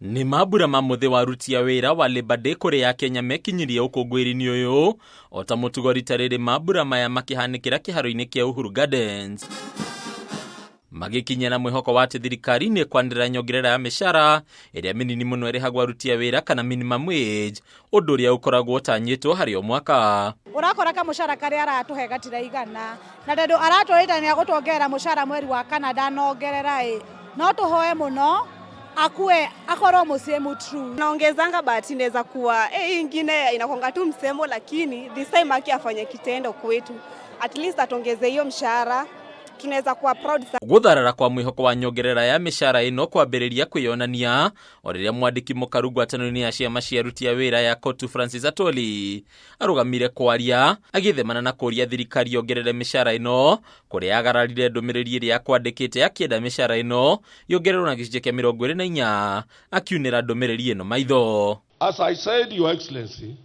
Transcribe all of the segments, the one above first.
Nĩ mambura ma mũthĩ wa aruti a wĩra wa Labour Day kũrĩa Akenya mekinyirie ũkũngũĩri-inĩ ũyũ o ta mũtugo rita rĩrĩ mambura maya makĩhanĩkĩra kĩharo-inĩ kĩa Uhuru Gardens. Magĩkinyia na mwĩhoko wa atĩ thirikari nĩ ĩkwanĩrĩra nyongerera ya mĩcara ĩrĩa mĩnini mũno ĩrĩhagwo aruti a wĩra kana minimum wage, ũndũ ũrĩa ũkoragwo ũtanyĩtwo harĩ o mwaka. Ũrakora kamũcara karĩa aratũhe gatiraigana, na tondũ aratwĩrĩte nĩ agũtuongerera mũcara mweri wa kana ndanongerera ĩ, no tũhoe mũno akue akorwo mũciĩ true. Naongezanga but inaweza kuwa hii ingine inakwanga tu msemo, lakini this time aki afanye kitendo kwetu, at least atongeze hiyo mshahara, tunaweza kuwa proud sana. Gũtharara kwa mwĩhoko wa nyongerera ya mĩcara ĩno kwambĩrĩria kwĩyonania o rĩrĩa mwandĩki mũkaru ngwatanĩro-inĩ ya ciama cia aruti a wĩra ya COTU Francis Atwoli arũgamire kwaria agĩthemana na kũria thirikari yongerere mĩcara ĩno, kũrĩa agararire ndũmĩrĩri ĩrĩa akwandĩkĩte akĩenda mĩcara ĩno yongererwo na gĩcunjĩ kĩa 24, akiunĩra ndũmĩrĩri ĩno maitho. As I said, Your Excellency,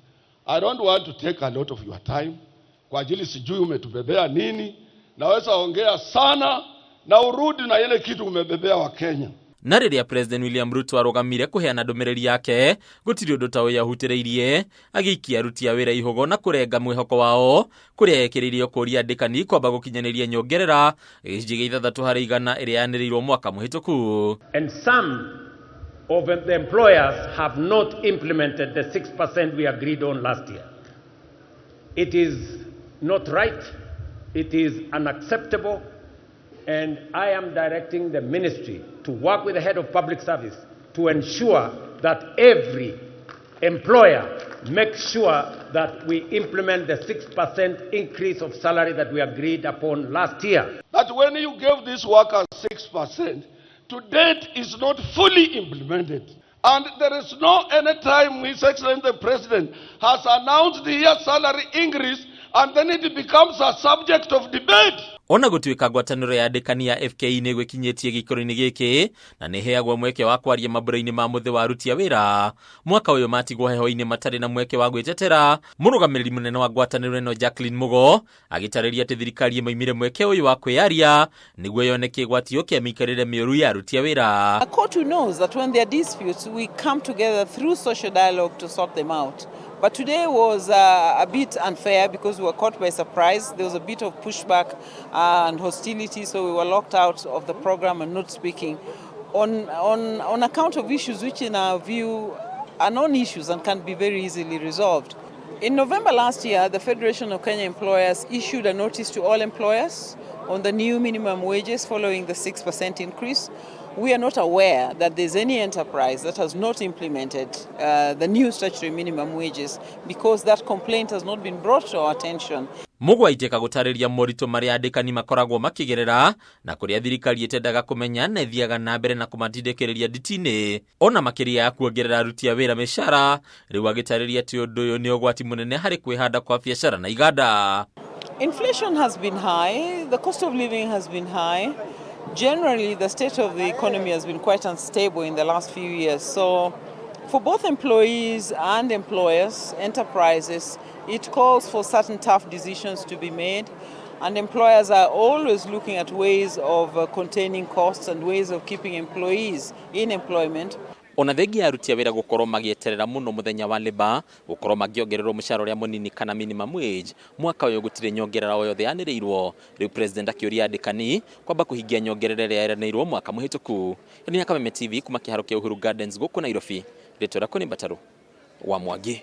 I don't want to take a lot of your time kwa ajili sijui umetubebea nini. Naweza ongea sana na urudi na ile kitu umebebea Wakenya. Na rĩrĩa President William Ruto arũgamire kũheana ndũmĩrĩri yake, gũtirĩ ũndũ ta ũyũ ahutĩrĩirie, agĩikia aruti a wĩra ihũgo na kũrenga mwĩhoko wao, kũrĩa ekĩrĩirie kũria andĩkani kwamba gũkinyanĩria nyongerera 6% ĩrĩa yanĩrĩirwo mwaka mũhĩtũku. And some of the employers have not implemented the 6% we agreed on last year. It is not right, it is unacceptable, and I am directing the ministry to work with the head of public service to ensure that every employer makes sure that we implement the 6% increase of salary that we agreed upon last year. That when you gave these workers 6%, to date is not fully implemented. And there is no any time His Excellency the President has announced the year salary increase and then it becomes a subject of debate. Ona gũtuĩka ngwatanĩro ya andĩkani ya FKE nĩ gwĩkinyĩtie gĩikaro-inĩ gĩkĩ na nĩ ĩheagwo mweke wa kwaria mambura-inĩ ma mũthĩ wa aruti a wĩra, mwaka ũyũ matigwo heho-inĩ matarĩ na mweke wa gwĩtetera. Mũrũgamĩrĩri mũnene wa ngwatanĩro ĩno Jacqueline Mugo agĩtarĩria atĩ thirikari ĩmaimire mweke ũyũ wa kwĩyaria nĩguo yone kĩgwatio kĩa mĩikarĩre mĩũru ya aruti a wĩra. COTU knows that when there are disputes, we come together through social dialogue to sort them out. But today was a bit unfair because we were caught by surprise. There was a bit of pushback and hostility, so we were locked out of the program and not speaking on account of issues which, in our view, are non-issues and can be very easily resolved. In November last year, the Federation of Kenya Employers issued a notice to all employers on the new minimum wages following the 6% increase. We are not aware that there's any enterprise that has not implemented the new statutory minimum wages because that complaint has not been brought to our attention. Mugo aitĩka gũtarĩria moritũ marĩa andĩkani makoragwo makĩgerera na kũrĩa thirikari ĩtendaga kũmenya na ĩthiaga na mbere na kũmatindĩkĩrĩria nditi-inĩ ona makĩria ya kuongerera aruti a wĩra mĩcara. Rĩu agĩtarĩria atĩ ũndũ ũyũ nĩ ũgwati mũnene harĩ kwĩhanda kwa biacara na iganda. Inflation has been high, the cost of living has been high. Generally, the state of the economy has been quite unstable in the last few years. So, for both employees and employers, enterprises, it calls for certain tough decisions to be made. And employers are always looking at ways of containing costs and ways of keeping employees in employment. Ona thengia ya aruti a wĩra gũkorwo magĩeterera mũno mũthenya wa Labour gũkorwo makĩongererwo mũcara ũrĩa mũnini kana minimum wage, mwaka ũyũ gũtirĩ nyongerera o yothe yanĩrĩirwo. Rĩu President akĩũria andĩkani kwamba kũhingia nyongerera ĩrĩa yeranĩirwo mwaka mũhĩtũku. Ĩno nĩ Kameme TV kuma kĩharo kĩa Uhuru Gardens gũkũ Nairobi. Rĩtwa rĩakwa nĩ Mbataru wa Mwangi.